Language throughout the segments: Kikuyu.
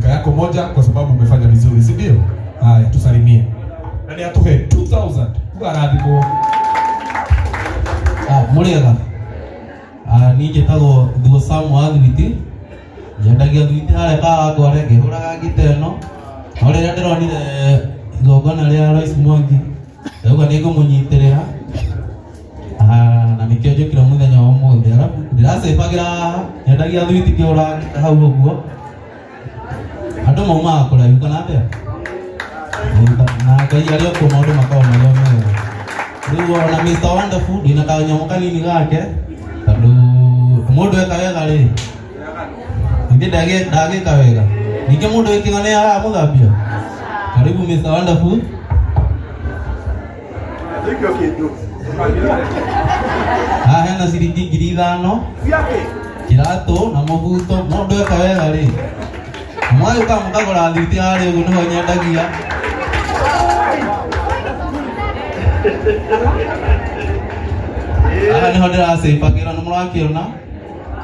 Dakika yako moja kwa sababu umefanya vizuri, si ndio? Haya, tusalimie. Na ni atuhe 2000. Ugarathimwo. Ah, mũrĩega. Ah, niĩ njĩtagwo Thuo Sam wa Thwiti. Nyendagia thwiti harĩa Kawangware ngĩhũraga ngita ĩno. No rĩrĩa ndĩronire igongona rĩa Lois Mwangi, ndauga nĩ ngũmũnyitĩrĩra. Ah, na nĩkĩo njũkire mũthenya wa ũmũthĩ. Arabu ndĩracĩbagĩra haha, nyendagia thwiti ngĩhũraga ngita hau ũguo. Andũ maumaga kũraihu kana atĩa? Na Ngai arĩ o kuo maũndũ makoragwo marĩ o mega. Rĩu ona Mr. Wonderful ndĩna kanyamũ kanini gake tondũ mũndũ eka wega rĩ ningĩ ndagĩka wega ningĩ mũndũ wĩkĩga nĩ aramũthambia. Karibu Mr. Wonderful. Haha hena ciringi 5,000, kiratũ na mũbuto. Mũndũ eka wega rĩ, mwagĩũka mũkagũra thwiti harĩa ũguo nĩho nyendagia. Haha nĩho ndĩracĩbagĩra, nĩ mũrakĩona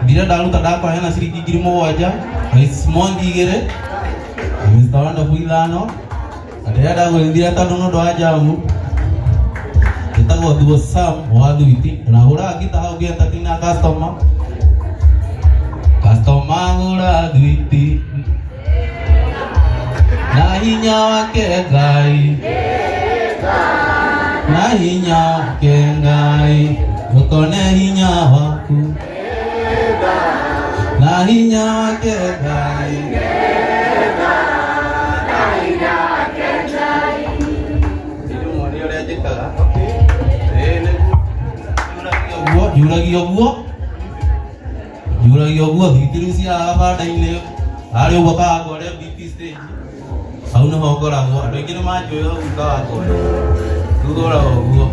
thire ndaruta ndakora hena ciringi 7,000, Lois Mwangi 2, Mr. Wonderful 5, na ndĩrenda gwĩthira tondũ nĩ ũndũ wa jamu. Ĩtagwo Thuo Sam wa Thwiti na hũraga ngita hau ngĩ entertain customer. Customer gũra thwiti na hinya wake Ngai, na hinya wake Ngai, ũkone hinya waku na hinya wake Ngai. Ndĩmwone ũrĩa njĩkaga. Ĩĩ, nĩguo. Njuragia ũguo, njuragia ũguo, thwiti rĩu ciaga banda-inĩ harĩa ũguo Kawangware BP stage, hau nĩho ngoragwo. Andũ aingĩ nĩ manjũĩ hau Kawangware. Rĩu ngoragwo ũguo.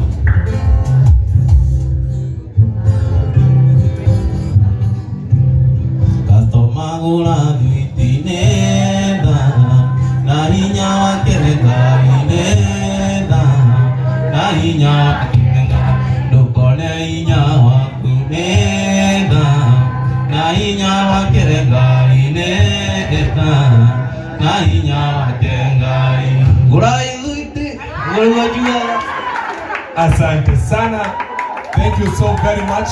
Customer gũra thwiti nenda na hinya wake Ngai, nenda na hinya wake Ngai, ndũkone hinya waku, nenda na hinya wake Ngai, nenda na hinya wake Ngai, gũrai thwiti ũguo njugaga. Asante sana. Thank you so very much.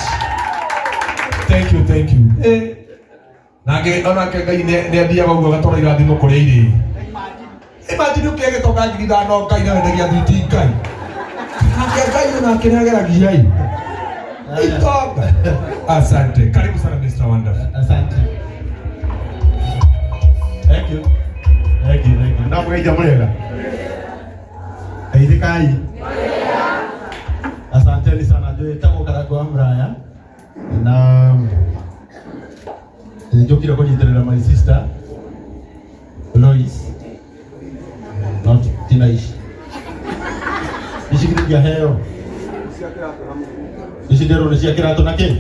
Thank you, thank you. Eh. Nake onake Ngai nĩ athiaga ũguo agatwara irathimo kũrĩa irĩ. Imagine ũkĩgĩa gĩtonga 5,000 Ngai na wendagia thwiti Ngai. Nake Ngai onake nĩ ageragia ĩ. Itonga. Asante. Karibu sana Mr. Wonderful. Asante. Thank you. Thank you, thank you. Ndamũgeithia mũrĩega. Geithĩkai. Asanteni sana. Njĩtagwo Karangũ wa Muraya na njũkire kũnyitĩrĩra my sister Lois, no tina ici ici githĩ ndiaheo ici, ndĩrwo nĩ cia kĩratũ na kĩ.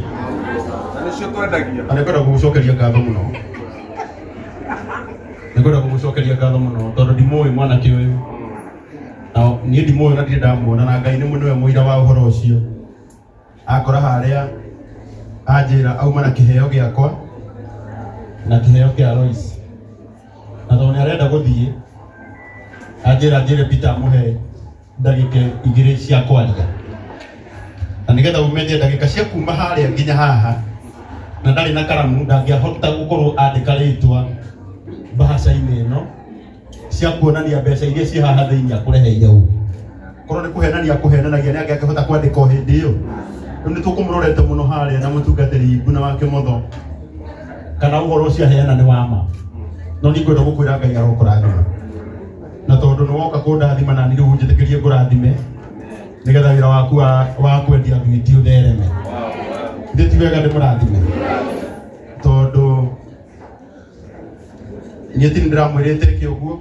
Na nĩcio twendagia. Na nĩngwenda gũgũcokeria ngatho mũno, nĩngwenda gũgũcokeria ngatho mũno tondũ ndimũĩ mwanake ũyũ, na niĩ ndimũĩ na ndirĩ ndamuona, na Ngai nĩ nĩwe mũira wa ũhoro ũcio. Akora harĩa anjĩra auma na kĩheo gĩakwa na kĩheo kĩa Lois, na tondũ nĩ arenda gũthiĩ anjĩra njĩre Peter amũhe ndagĩka 2 cia kwaria, na nĩgetha ũmenye ndagĩka cia kuma harĩa nginya haha, na ndarĩ na karamu, ndangĩahota gũkorwo andĩka rĩtwa mbahaca-inĩ ĩno cia kuonania mbeca iria ciĩ haha thĩinĩ akũreheire ũũ. Korwo nĩ kũhenania kũhenanagia, nĩ angĩakĩhota kwandĩka o hĩndĩ ĩyo. Rĩu nĩ tũkũmũrorete mũno harĩa na mũtungatĩri Nguna wa Kĩmotho kana ũhoro ũcio aheana nĩ wa ma, no niĩ ngwenda gũkwĩra Ngai arokũrathima, na tondũ nĩ woka kũndathima na niĩ rĩu njĩtĩkĩrie ngũrathime nĩgetha wĩra waku wa kwendia thwiti ũthereme. Ndĩ ti wega ndĩmũrathime tondũ niĩ ti ndĩramwĩrĩte ĩke ũguo,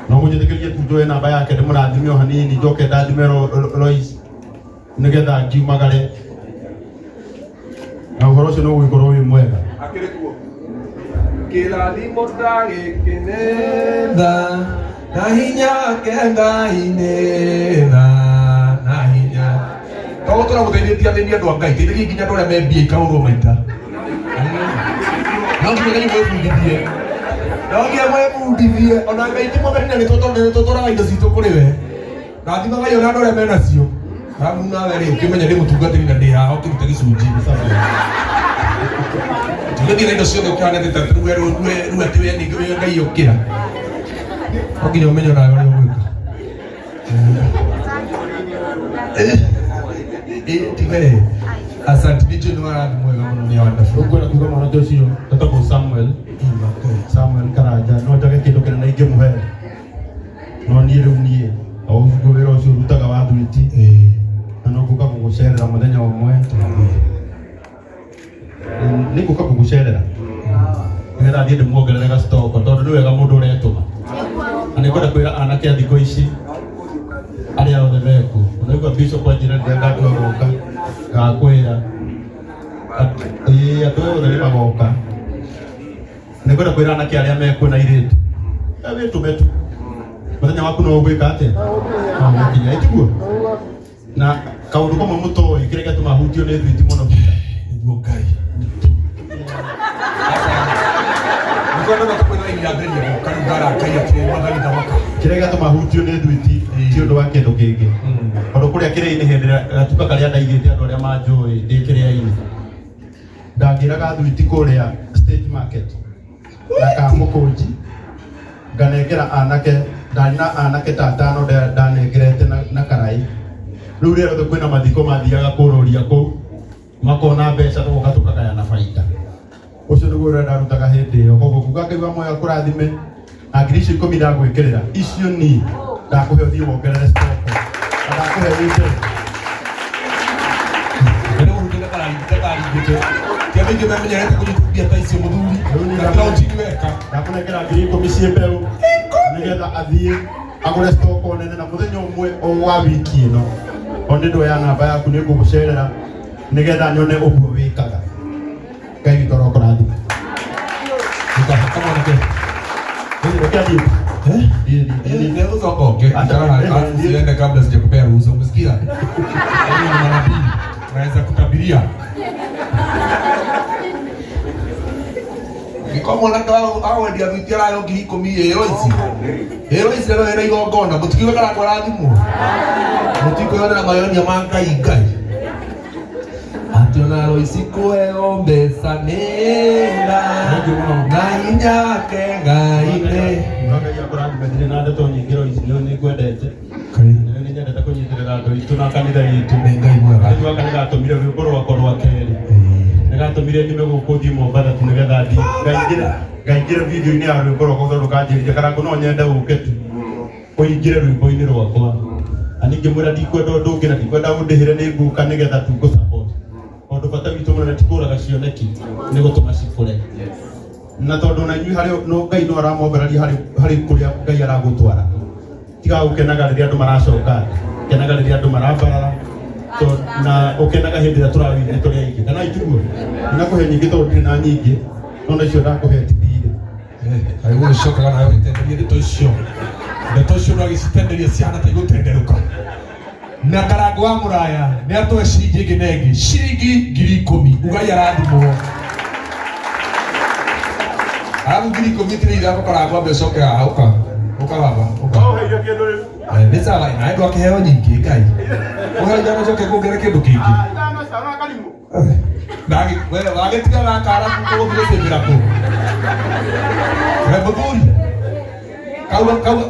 no mũnjĩtĩkĩrie tu njoe namba yake ndĩmũrathime o hanini, njoke ndathime Lois nĩgetha ngiumagare na ũhoro ũcio nĩ ũgũgĩkorwo wĩ mwega. Akĩrĩ kuo kĩrathimo ta gĩkĩ nĩ tha na hinya wake Ngai, nĩ tha na hinya. Tondũ tũramũteithĩtie athĩni andũ a Ngai, teithagia nginya andũ arĩa me mbia ikahũrwo maita. No nginya Ngai mwĩbundithie. No nginya mwĩbundithie ona Ngai ti mũgeni na nĩtũtwaraga indo citũ kũrĩ we. Rathimagai ona andũ arĩa menacio. Arabu nawe rĩ ũkĩmenya ndĩ mũtungatĩri na ndĩ haha ũkĩruta gĩcunjĩ. Tũgĩthiĩ na indo ciothe ũkĩhana ta rĩu rĩu atĩ we ningĩ we Ngai ũkĩra. No nginya ũmenye onawe ũrĩa ũgwĩka. Tiwe. Asante nĩ njũĩ nĩ warathi mwega mũno nĩ wonderful. Ũkwenda kuga mwanake ũcio etagwo Samuel Samuel Karanja no njage kĩndũ kĩnene ingĩmũhe no niĩ rĩu niĩ o ũguo wĩra ũcio ũrutaga wa thwiti na no ngũka gũgũcerera mũthenya ũmwe nĩ ngũka gũgũcerera nĩgetha thiĩ ndĩmuongerere gacitoko tondũ nĩ wega mũndũ ũretũma na nĩ ngwenda kwĩra anake a thikũ ici arĩa othe mekuo ũnaigua bishop anjĩra rĩrĩa ngatua gũka ngakwĩra ĩĩ andũ othe nĩ magoka nĩ ngwenda kwĩra anake arĩa mekuo na airĩtu wĩtũme tu mũthenya waku no ũgwĩka atĩa no ũgũkinya ĩtiguo na kaũndũ kamwe mũtoĩ kĩrĩa gĩatũma hutio nĩ thwiti mũno Peter. Nĩguo Ngai. Nĩguo ndona ta kwĩna raini yambĩrĩria gũka rĩu ndarakaire atĩrĩ mwathani thamaka. Kĩrĩa gĩatũma hutio nĩ thwiti ti ũndũ wa kĩndũ kĩngĩ tondũ kũrĩa kĩrĩa-inĩ hĩndĩ ĩrĩa gatuka karĩa ndaigĩte andũ arĩa manjũĩ ndĩ kĩrĩa-inĩ ndangĩraga thwiti kũrĩa stage market na kamũkũnji nganengera anake ndarĩ na anake ta atano ndanengerete na karai rĩu rĩrĩa rĩothe kwĩna mathiko mathiaga kũrũria kũu makona mbeca tũgoka tũkagayana baita ũcio nĩguo ũrĩa ndarutaga hĩndĩ ĩyo koguo kuga Ngai wa muoyo akũrathime na ngiri icio ikũmi ndagwĩkĩrĩra icio ni ndakũhe ũthiĩ wongerere stoko na ndakũhe wĩ mbere Nĩ ũrutĩte kararingĩte. Ti andũ aingĩ mamenyerete kũnyita mbia ta icio mũthuri. Na ndĩronjini weka. Ndakũnengera ngiri ikũmi ciĩ mbeũ nĩgetha athiĩ agũre stoko nene na mũthenya ũmwe o wa wiki ĩno o nĩ ndoya namba yaku nĩ ngũgũcerera nĩgetha nyone ũguo wĩkaga Ngai witũ arokũrathima. Ũkahaka mwanake. Reke athiĩ. Eh? Thiĩ, thiĩ, thiĩ. Ndio usoka okay. Ikara usiende kabla sijakupea ruhusa. Umesikia? Mimi ni manabii. Naweza kutabiria. Niko mwanake wa wendia thwiti arayo ngiri ikũmi ĩyo ici. Ĩyo ici rero ĩna igongona mũtikiuga kana kwarathimwo. Mũtikwĩonera mayonia ma Ngai Ngai. Atĩ ona Royce kũheo mbeca nĩ na hinya wake Ngai nĩ. No Ngai akũrathime ndirĩ na ndeto nyingĩ Royce nĩ ngwendete. Nĩ nyendete kũnyitĩrĩra andũ aitũ na kanitha itũ. Nĩ Ngai mwega. Rĩu gaka nĩ gatũmire rwĩmbo rwakwa rwa kerĩ. Nĩ gatũmire nyume gũkũ thiĩ Mombatha tu nĩgetha thiĩ ngaingĩre video-inĩ ya rwĩmbo rwakwa tondũ kanjĩrire Karangũ no nyende ũke tu ũingĩre rwĩmbo-inĩ rwakwa. Na ningĩ mwĩra ndikwenda ũndũ ũngĩ na ndikwenda ũndĩhĩre nĩ ngũka nĩgetha tu ngũ support. Tondũ bata witũ mũnene ti kũraga cioneki nĩ gũtũma cikũre. Na tondũ na inyuĩ harĩ no Ngai no aramwambararia harĩ kũrĩa Ngai aragũtwara. Tiga gũkenaga rĩrĩa andũ maracoka, kenaga rĩrĩa andũ marambarara na ũkenaga hĩndĩ ĩrĩa tũrawinĩ tũrĩ aingĩ. Kana itiguo? Ndinakũhe nyingĩ tondũ ndirĩ na nyingĩ, no na icio ndakũhe ti thirĩ. Kaĩ gũgĩcokaga nawe ũgĩtenderia ndeto icio. Ndeto icio ndwagĩcitenderia ciana ta igũtenderũka. Na Karangũ wa Mũraya nĩ atũhe ciringi ĩngĩ na ĩngĩ ciringi ngiri ikũmi ugai arathimwo. Arabu ngiri ikũmi itirĩ ithako Karangũ ambe ũcoke haha ũka. Ũka baba ũka. Nĩ sawa nawe ndwakĩheo nyingĩ Ngai. Ũheo ithano ũcoke kuongerera kĩndũ kĩngĩ. We wagĩtiga gaka arabu ũgũthiĩ gũcĩmbĩra kũ? We mũthuri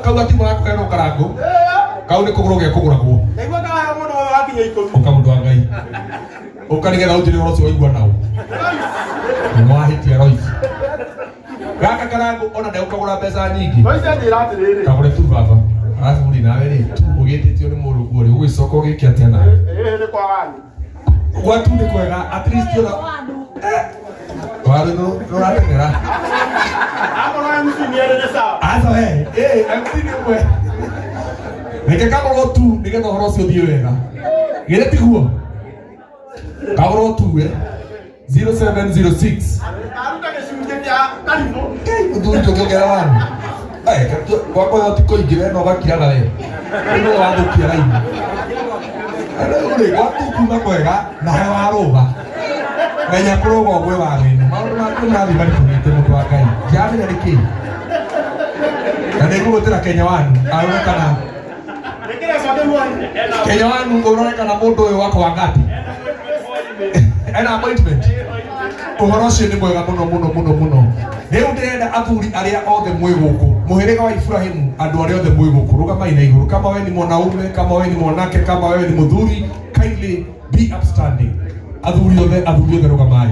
kau gatimũ gakũheanwo Karangũ kau nĩ kũgũrwo gekũgũragwo. Ndaigua kaheo mũndũ wa wakinya ikũmi. Ũka mũndũ wa Ngai. Ũka nĩgetha ũnjĩre ũhoro ũcio waigua nao. Nĩ wahĩtia Royce. Gaka Karangũ ona ndegũkagũra mbeca nyingĩ. Royce anjĩra atĩrĩrĩ. Kagũre tu baba. Arabu rĩ nawe rĩ tu ũgĩtĩtio nĩ mũrũguo rĩ ũgĩcoka ũgĩke atĩa nawe? Ĩĩ nĩ kwa wanyu. Gwatu nĩ kwega at least ona waru nũrateng'era. Akorwo MC nĩ erĩ nĩ sawa. Aca we, MC nĩ ũmwe. Reke kagũrwo tu nĩgetha ũhoro ũcio ũthiĩ wega. Githĩ tiguo? Kagũrwo tu we. 0706. Aruta gĩcunjĩ kĩa karibũ. Ngai mũthuri tũngĩongera waru. Gwakwa yo ti kũingĩ we no ũgakiraga we. Rĩu nĩwe wathũkia raini. Rĩu rĩ gwaku kuma kwega nawe warũga. Menya kũrũga ũgwe waru-inĩ. Maũndũ maku nĩ marathiĩ maritũhĩte mũndũ wa Ngai. Ndiramenya nĩkĩ. Na nĩ ngũgwĩtĩra Kenya wanu arore kana Kenya wanu ũrore kana mũndũ ũyũ wako wa ngapi ena appointment. Ũhoro ũcio nĩ mwega mũno mũno mũno mũno. Rĩu ndĩrenda athuri arĩa othe mwĩ gũkũ, mũhĩrĩga wa Ibrahimu, andũ arĩa othe mwĩ gũkũ, rũgamai na igũrũ. Kama wewe ni mwanaume, kama wewe ni mwanake, kama wewe ni mũthuri, kindly be upstanding. Athuri othe, athuri othe rũgamai.